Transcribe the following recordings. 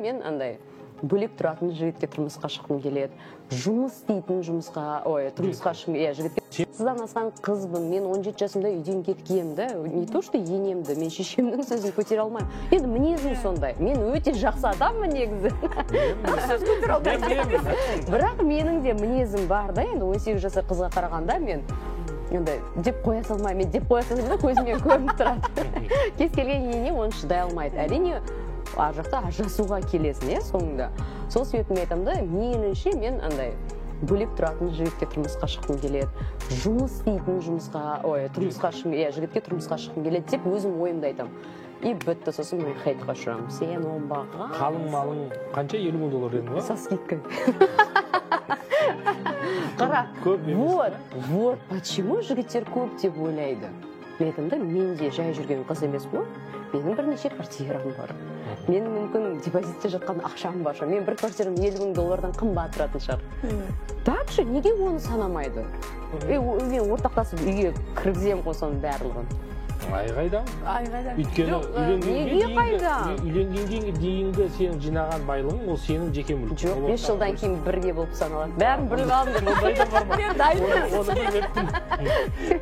Мен андай бөлек тұратын жігітке тұрмысқа шыққым келеді, жұмыс істейтін жұмысқа, ой, тұрмысқа шыққым, иә, жігітке. Сыздан асқан қызбын мен, 17 жасымда үйден кеткенмін да. Не то что енемді, мен шешемнің сөзін көтере алмаймын. Енді мінезім сондай, мен өте жақсы адаммын негізі. Сөз көтере алмайды. Бірақ менің де мінезім бар да. Енді 18 жасар қызға қарағанда, мен енді деп қоя салмаймын. Мен деп қоя салсам да, көзіме көрініп тұрады. Кез келген ене оны шыдай алмайды, әрине. Ар жақта ажырасуға келесің, иә, соңында. Сол себепті мен айтамын да, меніңше, мен андай бөлек тұратын жігітке тұрмысқа шыққым келеді, жұмыс істейтін жұмысқа, ой, тұрмысқа шыққым, иә, жігітке тұрмысқа шыққым келеді деп өзім ойымды айтамын, и бітті. Сосын мен хейтқа ұшырамын: «Сен оңбаған». Қалың малың қанша? 50 000 доллар дедің ба? Со скидкой. Қара. Көп емес. Вот, вот почему жігіттер көп деп ойлайды. Мен айтамын да, мен де жай жүрген қыз емеспін ғой. Менің бірнеше квартирам бар, менің мүмкін депозитте жатқан ақшам бар шығар, мен бір квартирам 50 000 доллардан қымбат тұратын шығар. Так же неге оны санамайды? Мен ортақтасып үйге кіргіземін ғой соның барлығын. Ай, қайда? Ай, қайда? Өйткені Жоқ, үйленгенге Неге дейінгі қайда? Үйленгенге дейінгі сенің жинаған байлығың, ол сенің жеке мүлкің. Жоқ, Ол 5 жылдан кейін бірге болып саналады. Бәрін біліп алдым деп. Ондай да бар ма? Мен дайынмын. Оны білмеппін.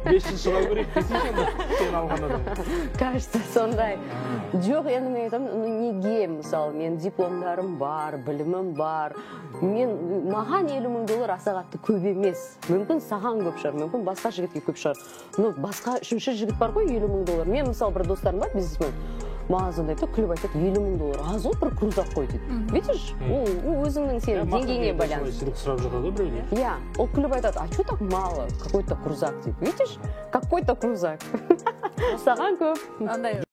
5 жыл шыдау керек десейші онда сен алған адам. Кажется, сондай. Жоқ, енді мен айтамын, ну неге, мысалы, мен дипломдарым бар, білімім бар. Мен маған 50 000 доллар аса қатты көп емес. Мүмкін, саған көп шығар, мүмкін, басқа жігітке көп шығар. Но басқа үшінші жігіт бар ғой, 50 000 доллар. Мен, мысалы, бір достарым бар, бизнесмен. Маған звондайды да, күліп айтады: «50 000 доллар аз ғой, бір крузак қой», — дейді. Видишь, ол өзіңнің сенің деңгейіңе байланысты. Сыйлық сұрап жатады ғой біреулер. Иә, ол күліп айтады: «А что так мало, какой то крузак», — дейді. Видишь, какой то крузак саған көп. Андай.